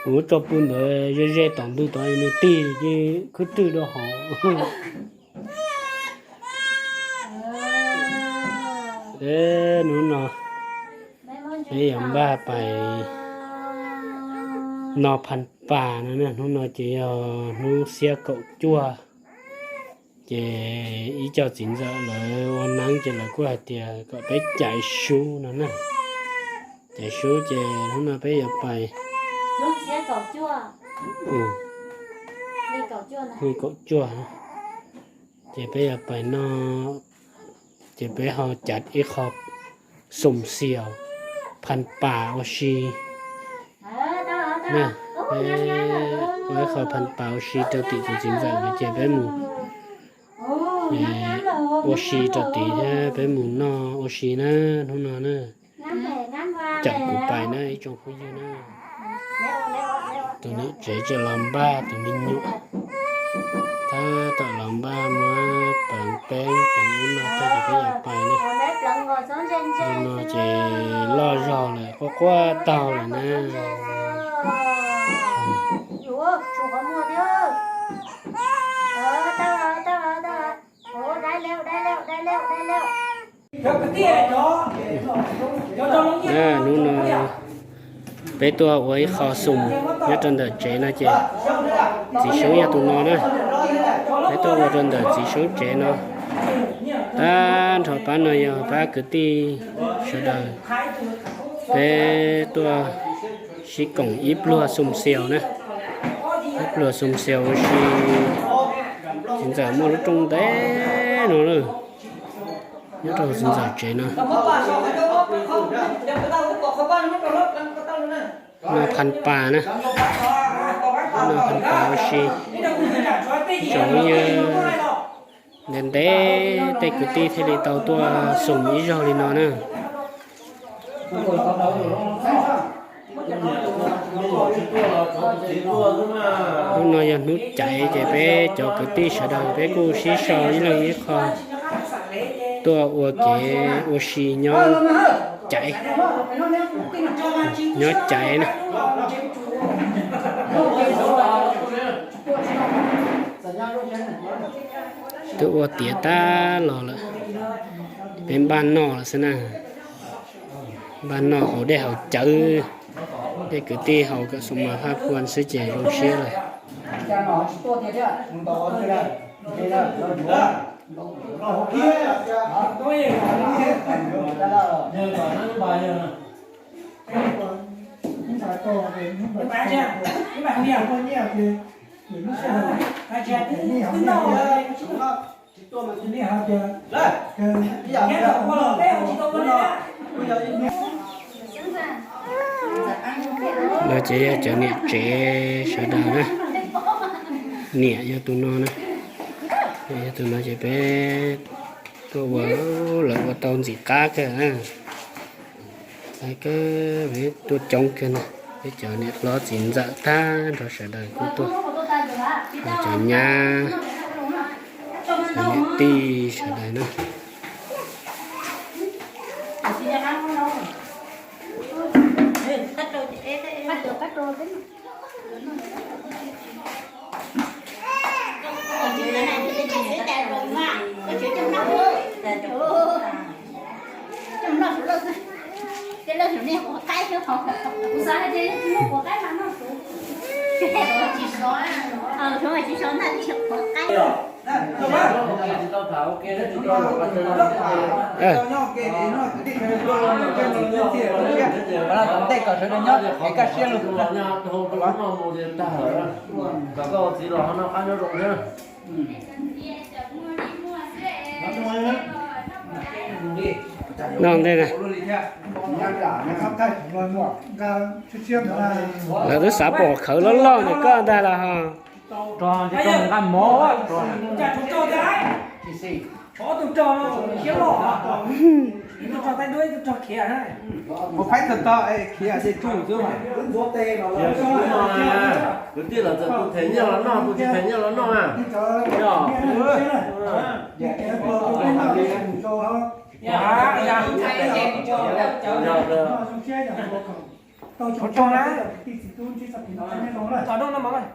Kuv tso pw ntawd ze ze tom ntug tod nws tig ces khwb rwg rau hauv. Hnub no peb yuav npaj pais noj Phas Pas no na. Hnub no ces yog hnub xiab kaum cuaj, ces ib co txiv ntxawm lawv ua neeb ces lawv kuj hais tias kom peb caiv sub no na. Caiv sub ces hnub no peb yuav pais. Hnub kaum cuaj, ces peb yuav pais noj, ces peb ho caiv ib qho xum xias, Phas Pas ua si na. Peb ua ib qho Phas Pas ua si rau tim tus txiv ntxawm no ces peb mus ua si rau tid thiab peb mus noj ua si na hnub no na. Caum kuv pais na ib tsoom phooj ywg na. Tus niam tsev tseem los npaj tus me nyuam, tab tom los npaj muab pleev peb pleev ub no tag ces peb yuav pais na. Hnub no ces loj zog lawm, quaj quaj taug lawm na. Hnub no peb tuaj ua ib qho xum nyob rau ntawm tsev no ces txiv Soob yog tus no na. Peb tuaj ua rau ntawm txiv Soob tsev no. Tag nrho pab no yog pab kwv tij sawv daws. Peb tuaj sib koom ib pluag xum xias na. Ib pluag xum xias ua si. Txiv ntxawm muaj lub rooj ntev no lawm, nyob rau txiv ntxawm tsev no. Noj Phas Pas na, noj Phas Pas ua si. Tsoom yawg ntev ntev tej kwv tij thiaj li tau tuaj xum ib zaug li no na. Hnub no yog hnub caiv ces peb cov kwv tij sawv daws peb kuj sib sau ib leeg ib qho tuaj ua kev ua si nyob caiv, nyob caiv na. Twb ua tiav tag los lawm, peb npaj noj lawm xwb na. Npaj noj haus dej haus cawv, tej kwv tij haus kom xoo mas haj phuam xwb ces zoo siab lawm. No ces yog cov niam tsev sawv daws na. Niam yog tus no na, yog tus no ces peb tuaj ua, lawv ua tau ntxim qab kawg na. Lawv tuaj coob kawg na, peb cov niam hlob txiv ntxawm tag nrho sawv daws kuj tuaj, cov nyab, cov niam tij sawv daws na. Ntej kom sawv daws nyob es kaj siab lug. No ntej na. Lawv twb xav pom khawv loj loj ntawm koj ntag los ho. Ua phaib tag to khiav ces tsuj xwb. Kwv tij los txawm tus them nyiaj los noj, tus tsis them nyiaj los noj na. Tau tso na. Tij txiv tub ntsib txoj kev noj qab nyob zoo lawm.